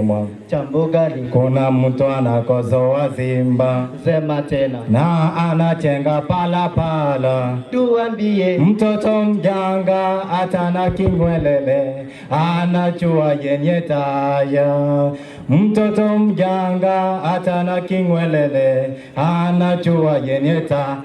Mwa. Jambo gani? Kuna mtu anakosoa Simba Sema tena. Na anachenga palapala. Tuambie. Mtoto mjanga atana kingwelele anachua yenye taya. Mtoto mjanga atana kingwelele anachua yenye ta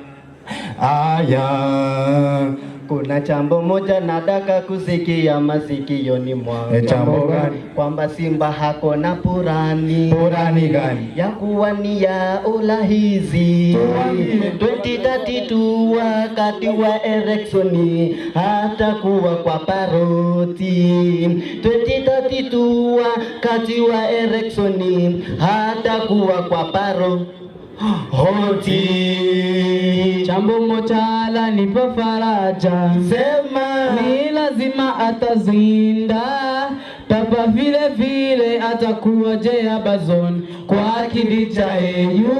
aya. Kuna jambo moja nataka kusikia masikioni mwangu. E, jambo gani? Kwamba Simba hako na purani. Purani gani? Ya kuwania uraisi. Tuambie. 2032 wakati wa election hatakuwa kwa ballot. 2032 wakati wa election hatakuwa kwa ballot. Jambo moja lanipa faraja, Sema. Ni lazima atazinda. Papa vile vile atakuwa jeyabazon kwa kiti cha AU.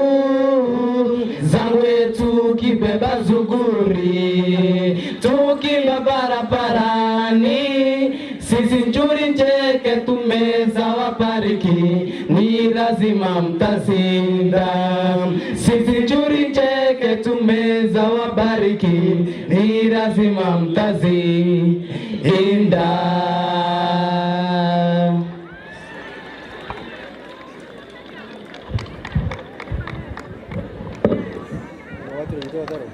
Zangwe tukibeba zuguri, tukimba barabarani, sisi njuri njeke tumeza wabariki, ni lazima mtazinda. Sisi njuri njeke tumeza wabariki, ni lazima mtazinda.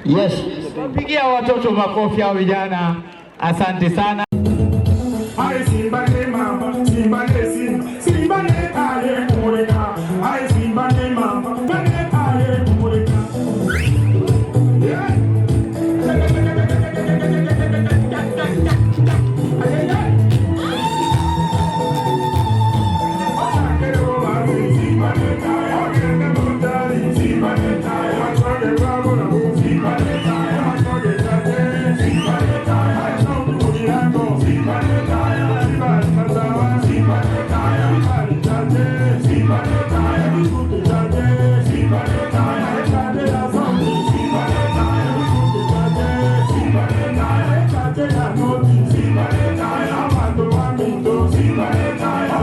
Yes. Pigia watoto makofi hao vijana. Asante sana. Ay, Simba ne mama, Simba ne Simba, Simba ne aye kumuleka. Ay, Simba ne mama, Simba ne aye kumuleka. Yeah. Ay, ay, ay. Simba ne tayo, Simba ne tayo, Simba ne tayo, Simba ne tayo, Simba ne tayo, Simba ne tayo, Simba ne tayo, Simba ne tayo, Simba ne tayo, Simba ne tayo, Simba ne tayo, Simba ne tayo, Simba ne tayo, Simba ne tayo,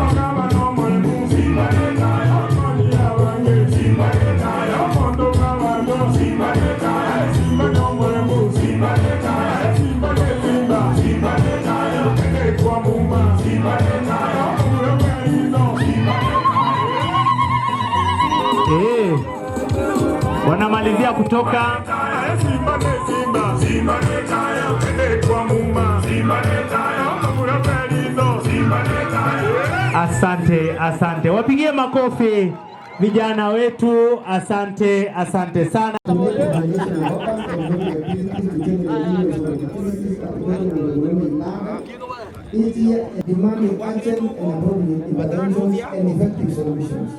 Simba ne tayo, Simba no Simba ne tayo, Simba ne Simba, Simba ne tayo, kwa muma, Simba ne tayo, Simba ne tayo. Eh, wanamalizia kutoka Simba ne Simba, Simba ne tayo, kwa muma, Simba ne tayo, Simba ne tayo. Asante, asante. Wapigie makofi vijana wetu. Asante, asante sana. To make evaluation robust and the ability to generate new opportunities at local and economic level. Each year demanding urgent and appropriate interventions and effective solutions.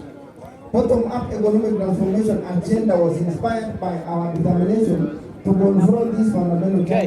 Bottom-up economic transformation agenda was inspired by our determination to confront these fundamental challenges.